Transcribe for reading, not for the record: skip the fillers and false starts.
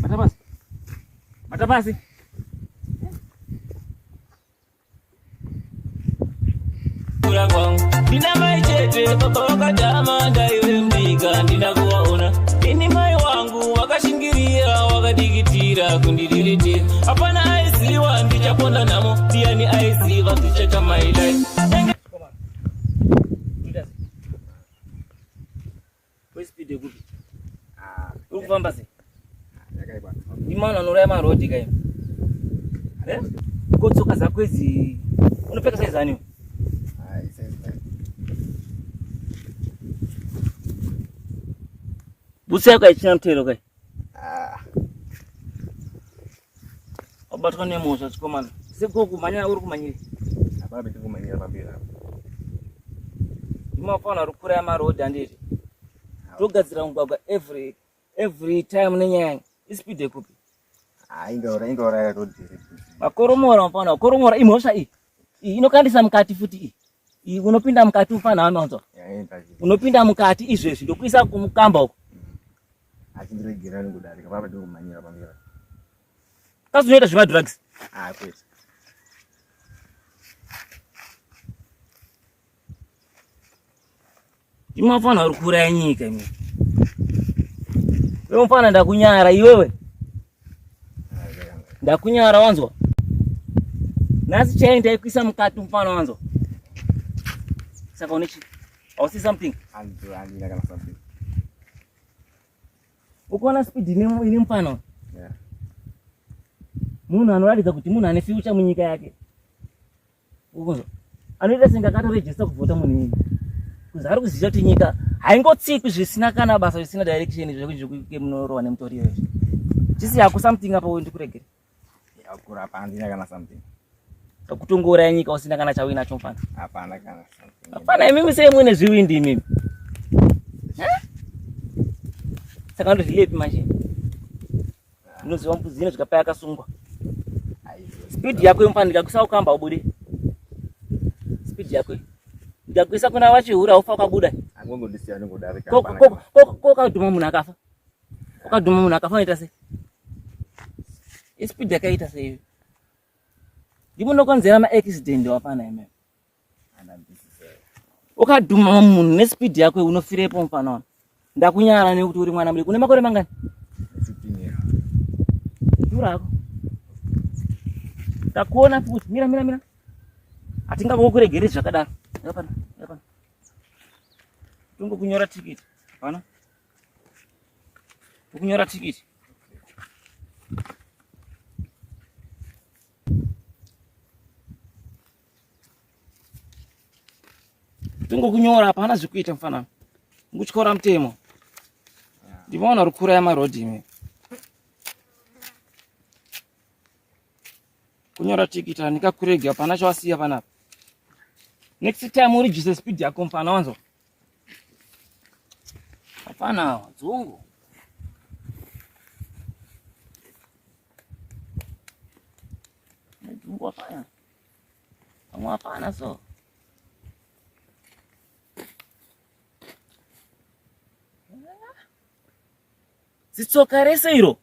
Bata pasi. Bata pasi. Ndina mai chete baba vakatama ndaive mudika ndina kuvaona ini mai wangu wakashingiria wakadikitira kundiriritira hapana aiziva ndichaponda namo ndiani aiziva ndichaita my life. Kwespeed yekupi? Ah, uri kufamba sei? Ndimana unouraya marodi kai. Eh? Ko tsoka dzako idzi unopfeka size ani? Butsi yako haichina mutero kai. Ah. Wabatwa nemhosva chikomana. Seko kumhanya uri kumhanyira. Hapana beti kumhanyira pamberi apo. Ndimafana uri kuraya maroad handiti. Togadzira mugwagwa every time nenyaya. Ispeed yekupi? Ah, ingaura ingaura road here. Makoromora mfana, makoromora imhosva iyi. Iyi inokandisa mukati futi iyi. Iyi unopinda mukati mfana wanonzwa. Unopinda mukati izvezvi ndokuisa kumukamba uko. Achindiregera nekudarika papa ndikumhanyira pamberi. Kasi unoita zvemadrugs? Ah, kwete. Imi mafana uri kuuraya nyika imi. Wewe mfana ndakunyara iwewe. Ndakunyara wanzwa. Nhasi chai ndaikuisa mukati mfana wanzwa. Saka une chi? Hausi something? Handina kana something. Ukaona speed ine mfana. Yeah. Munhu anoratidza kuti munhu ane future munyika yake. Ukunzwa? Anoita senge akatorejista kuvhota munhu iyeye. Kuzi ari kuziva kuti nyika haingotsikwi zvisina kana basa zvisina direction zvekuti munorohwa nemutoriro izvi. Chisi yako something apa ndikuregere. Kurapa handina kana something. Kutongouraya nyika usina kana chauinacho mfana. Hapana kana something. Hapana imimi sei muine zvivindi imimi. Saka ndozvilepi manje? Unoziva mbudzi inosvika payakasungwa. Speed yako yomfana ndikakuisa ukamba ubude. Speed yako. Ndikakuisa kuna vachihura ufa ukabuda. Angongondisiya ndingodarika. Ko ukadhuma munhu akafa. Ukadhuma munhu akafa unoita sei? Ispeed yakaita sei? Ndipo unokonzera maaccident wafana imwe. Ukadhuma munhu nespeed yako unofirepo mfana wako. Ndakunyara nekuti uri mwana mudiki. Une makore mangani? 15 years. Dura hako. Ndakuona futi. Mira mira mira. Hatingangokuregereri zvakadaro. Hapana, hapana. Tongokunyora tikiti. Hapana. Tokunyora tikiti. Tingokunyora hapana zvekuita mfana. Ngutyora mutemo. Ndimaona uri kuraya marodhi imi. Kunyora tikiti handikakuregi hapana chawasiya panapa. Next time urijise speed yako mfana wanzwa. Hapana dzungu. Dzungu hapana. Vamwe hapana so. Zitsoka rese iro.